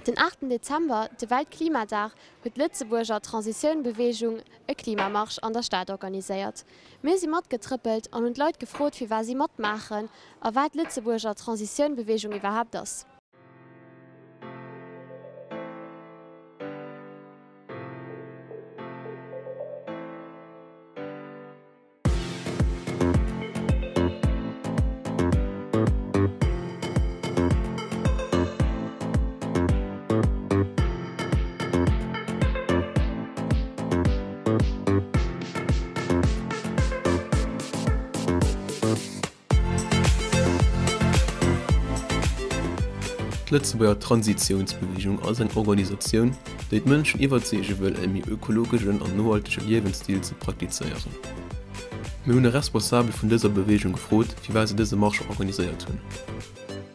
Den aachten Dezember, de Weltklimadag, huet d'Lëtzebuerger Transitioun-Beweegung e Klimamarsch an der Stad organiséiert. Mir si matgetrëppelt an hunn d'Leit gefrot, firwat si matmaachen a wat d'Lëtzebuerger Transitioun-Beweegung iwwerhaapt ass. D'Lëtzebuerger Transitiounsbeweegung ass eng Organisatioun, déi d'Mënschen iwwerzeege wëll e méi ökologeschen an nohaltege Liewensstil ze praktizéieren. Mir hunn e Responsabel vun dëser Beweegung gefrot, firwat se dëse Marche organiséiert hunn.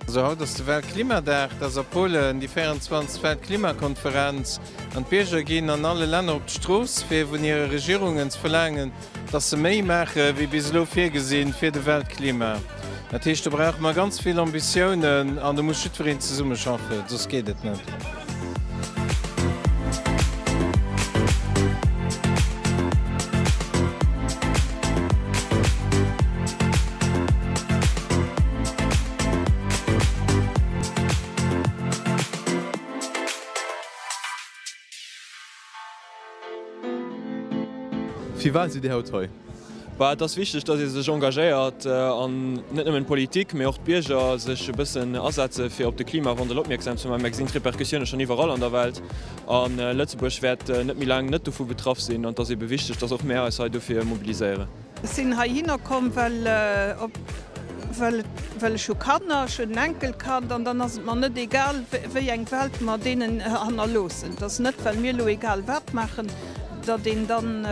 Also haut ass de Weltklimadag, dat ass a Polen déi 24. Weltklimakonferenz an d'Bierger ginn an alle Länner op d'Strooss fir vun hire Regierungen ze verlaangen, dass se méi maache wéi bis elo virgesinn fir de Weltklima. Dat heescht, do brauche mer ganz vill Ambitiounen an do muss jiddwereen zesummeschaffen, soss geet et net. Firwat sidd Dir haut hei? Bah, et ass wichteg, datt ee sech engagéiert an net nëmmen d'Politik, mee och d'Bierger sech e bëssen asetze fir op de Klimawandel opmierksam ze maachen. Mir gesinn d'Repercussioune schonn iwwerall an der Welt a Lëtzebuerg wäert net méi laang net dovu betraff sinn. An et ass ebe wichteg, datt och mär eis hei dofir mobiliséieren. Ech sinn heihinner komm, well well well ech hu Kanner, ech hunn en Enkelkand an dann ass et mer net egal, wéi eng Welt mer deenen hannerloossen. Et ass net, well mir elo egal wat maachen, datt een dann,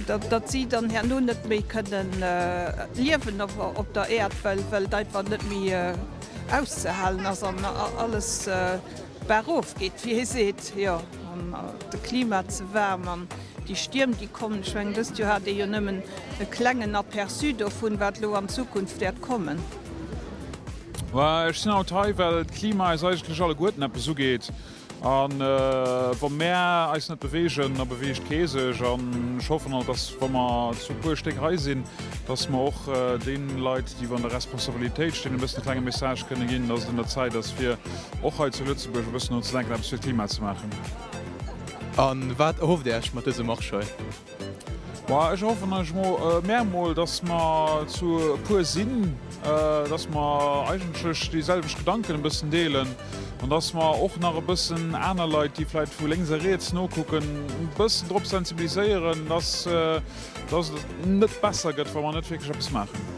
datt si dann herno net méi kënnen liewen op der Äerd, well well et einfach net méi auszehalen ass an alles bergof geet, wéi ee seet, jo, an de Klima ze waarm an déi Stierm, déi kommen. Ech mengen, dëst Joer hat ee jo nëmmen e klengen Aperçu dovun, wat elo an Zukunft wäert kommen. Ech sinn haut hei, well d'Klima eis eigentlech alleguerten eppes ugeet. A wa mär eis net beweegen, da beweegt kee sech. An ech hoffen alt, dass, wa mer zu e puer Stéck hei sinn, dass mer och deene Leit, déi an der Responsabilitéit stinn, e bëssen e klenge Message kënne ginn, dass et un der Zäit ass, fir och hei zu Lëtzebuerg e bëssen drun ze denken, eppes fir d'Klima ze maachen. A wat erhofft Dir Iech mat dësem Marsch hei? Boah, ech erhoffen eis mol, mär mol, dass mer zu e puer sinn, dass mer eigentlech déi selwecht Gedanken e bëssen deelen an dass mer och nach e bëssen aner Leit, déi vläicht vu lénks a riets nokucken, e bëssen drop sensibiliséieren, dass, dass et net besser gëtt, wa mer net wierklech eppes maachen.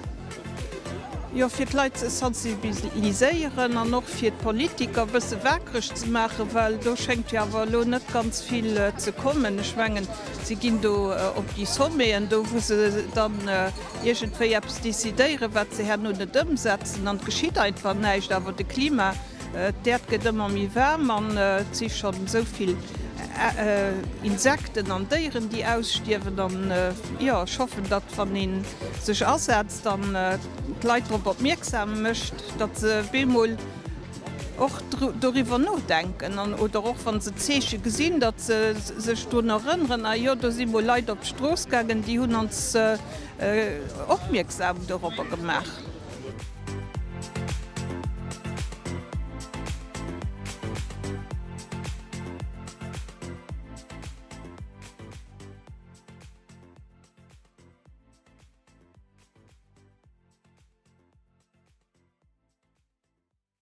Jo, fir d'Leit ze sensibiliséieren an och fir d'Politiker e bësse waakreg ze maachen, well do schéngt jo awer elo net ganz vill ze kommen. Ech mengen, si ginn do op déi Sommeten do, wou se dann iergendwéi eppes decidéieren, wat se herno net ëmsetzen an et geschitt einfach näischt. Awer de Klima D'Äerd gëtt ëmmer méi waarm an et si schonn esou vill Insekten an Déieren, déi ausstierwen. An jo, ech hoffen, datt wann ee sech asetzt an d'Leit drop opmierksam mécht, datt se bemol och doriwwer nodenken an oder och wa se Zeeche gesinn, datt se sech drun erënneren, ah jo, do si mol Leit op d'Strooss gaangen, déi hunn ons opmierksam dorobber gemaach.